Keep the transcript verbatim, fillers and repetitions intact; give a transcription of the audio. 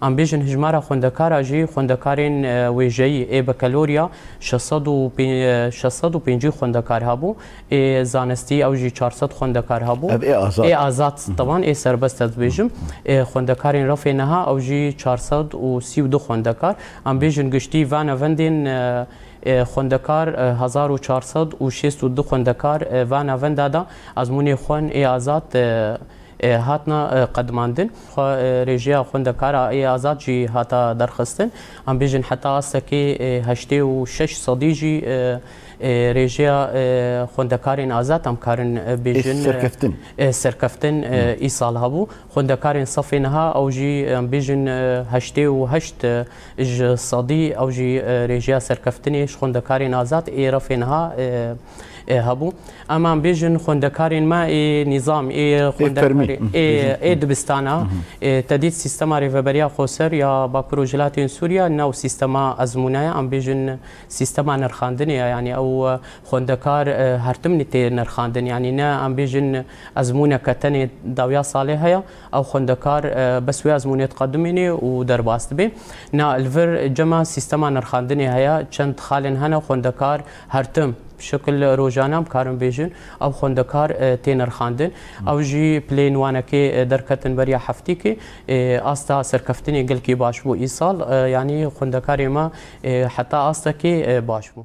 Em bêjin hijmara xwendekara jî xwendekarên, e, wêjeyî ê bekelorya şeş sed û pêncî xwendekar hebû, ê zanistî ew jî çar sed xwendekar hebû. Ev ê azad. Ê azad, teban ê serbest ez dibêjim. Ê xwendekarên refê niha ew jî çar sed û sî û du xwendekar. Em bêjin giştî van evendên, e, e, xwendekar, e, hezar û çar sed û şêst û du xwendekar, e, van evenda da ezmûnê xwen ê azad, e, e, hatna, e, qedmandin. Xwe, e, rêjeya xwendekara ê azad jî hata derxistin. Em bêjin heta astekê, e, heştê û şeş sedî jî, e, e, rêjeya, e, xwendekarên azad em karin, e, bêjin, e, serkeftin. E, serkeftin, e, îsal hebû. Xwendekarên sefê niha ew jî, em bêjin, e, heştê û heşt, e, ji sedî ew jî, e, rêjeya serkeftinê ji xwendekarên azad ê refê niha, e, e, hebû. Em, em bêjin xwendekarên me ê nîzam, ê xwendekarê, ê, ê dibistana, e, tedît sîstema rêveberiya xweser ya Bakur û Rojhilatên Sûriye, ne ew sîstema ezmûne ye, em bêjin sîstema nirxandinê ye, yanî ew, e, xwendekar, e, her timnî tê nirxandin, yanî ne em bêjin ezmûneke tenê dawiya salê heye, ew xwendekar, e, bes wê ezmûnê diqedimînê û derbas dibe. Na li vir cema sîstema nirxandinê heye, çend xalên hene xwendekar her tim, bi şekil rojane em karin bêjin, ew xwendekar, e, tê nirxandin. Ew jî pilên wanekê, e, derketin beriya heftîkê, e, asta serkeftinê gelkî baş bû îsal, e, yanî xwendekarê me, e, heta astekê, e, baş bû.